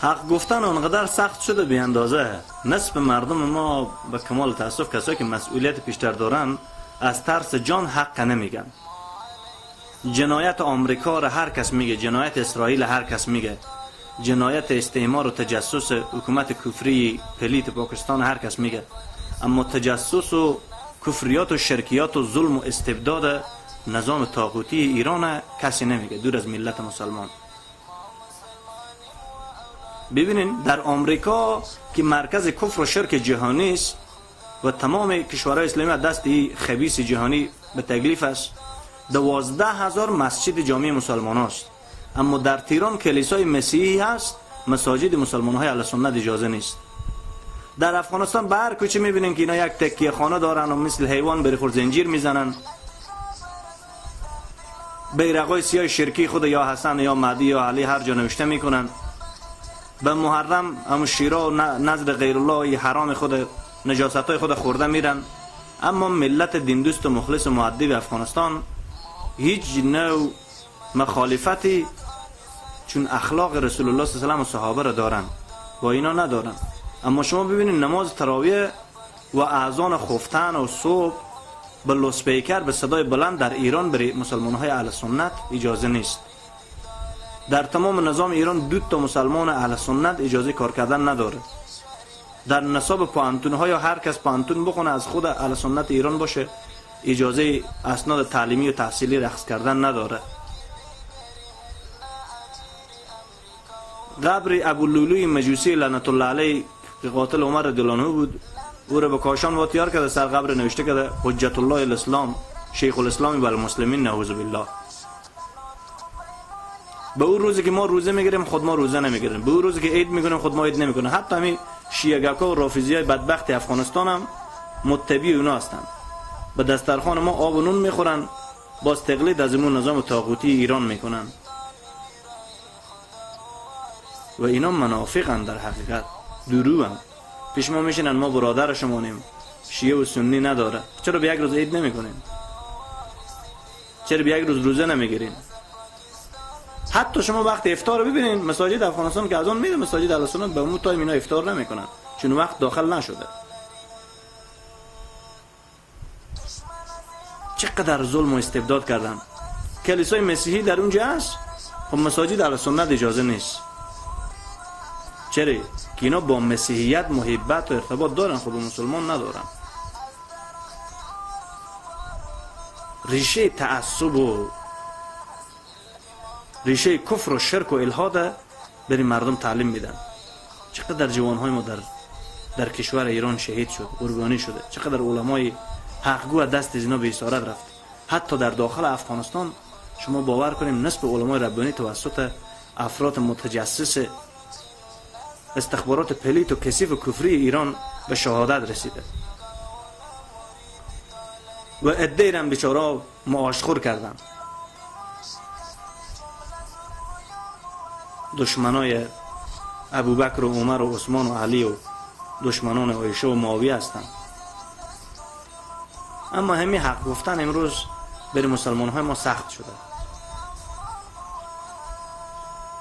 حق گفتن آنقدر سخت شده بی اندازه. نصف مردم ما به کمال تاسف کسایی که مسئولیت پیشتر دارن از ترس جان حق نمیگن. جنایت آمریکا را هر کس میگه، جنایت اسرائیل هر کس میگه، جنایت استعمار و تجسس حکومت کفری پلیت پاکستان هر کس میگه، اما تجسس و کفریات و شرکیات و ظلم و استبداد نظام طاغوتی ایران کسی نمیگه، دور از ملت مسلمان. ببینین در آمریکا که مرکز کفر و شرک جهانی است و تمام کشورهای اسلامی از دست این خبیث جهانی به تکلیف است، 12,000 مسجد جامع مسلمان است، اما در تهران کلیسای مسیحی هست، مساجد مسلمان های اهل سنت اجازه نیست. در افغانستان به هر کوچه میبینین که اینا یک تکیه خانه دارن و مثل حیوان بری خور زنجیر میزنن، بیرقای سیاه شرکی خود یا حسن یا مهدی یا علی هر جا نوشته میکنن. به محرم هم شیرا و نذر غیر الله حرام خود نجاست های خود خورده میرن. اما ملت دیندوست و مخلص و مؤدب افغانستان هیچ نوع مخالفتی چون اخلاق رسول الله صلی الله علیه و صحابه را دارن با اینا ندارن. اما شما ببینید نماز تراویح و اذان خفتن و صبح به لوسپیکر به صدای بلند در ایران برای مسلمان های اهل سنت اجازه نیست. در تمام نظام ایران 2 تا مسلمان اهل سنت اجازه کار کردن نداره. در نصاب پوهنتون ها یا هر کس پوهنتون بخونه از خود اهل سنت ایران باشه اجازه اسناد تعلیمی و تحصیلی رخص کردن نداره. قبر ابو لولوی مجوسی لعنت الله علیه که قاتل عمر رضی الله عنه بود، او را به کاشان واتیار کرده، سر قبر نوشته کرده حجت الله الاسلام شیخ الاسلام و المسلمین نعوذ بالله. به اون روزی که ما روزه میگیریم خود ما روزه نمیگیریم، به اون روزی که عید میکنیم خود ما عید نمیکنیم. حتی همین شیعه گکا و رافضی های بدبخت افغانستان هم متبی اونا هستند. به دسترخوان ما آب و نون میخورن، باز تقلید از اون نظام طاغوتی ایران میکنن و اینا منافقن، در حقیقت دروغن. پیش ما میشینن ما برادر شمانیم، شیعه و سنی نداره. چرا به یک روز عید نمیکنیم؟ چرا به یک روز روزه نمیگیریم؟ حتی شما وقت افطار رو ببینین مساجد افغانستان که اذان میده، مساجد اهل سنت به اون تایم اینا افطار نمیکنن چون وقت داخل نشده. چقدر ظلم و استبداد کردن. کلیسای مسیحی در اونجا هست، خب مساجد اهل سنت اجازه نیست. چرا؟ که اینا با مسیحیت محبت و ارتباط دارن، خب مسلمان ندارن. ریشه تعصب و ریشه کفر و شرک و الحاد بری مردم تعلیم میدن. چقدر جوانهای ما در کشور ایران شهید شد، قربانی شده. چقدر علمای حقگو از دست اینا به اسارت رفت. حتی در داخل افغانستان شما باور کنیم نصف علمای ربانی توسط افراد متجسس استخبارات پلیت و کثیف و کفری ایران به شهادت رسیده و عده‌ای را بیچاره معاشخور کردن. دشمنای ابوبکر و عمر و عثمان و علی و دشمنان عایشه و معاویه هستند. اما همین حق گفتن امروز بر مسلمان های ما سخت شده.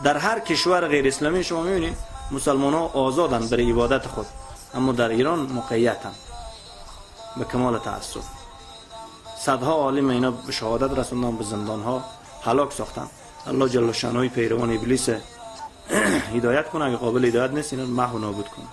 در هر کشور غیر اسلامی شما میبینید مسلمان ها آزادن برای عبادت خود، اما در ایران مقیدن به کمال تأسف. صدها عالم اینا به شهادت رسوندن، به زندان ها هلاک ساختن. الله جل شانه پیروان ابلیس هدایت کنه، اگه قابل هدایت نیست اینا محو نابود کنه.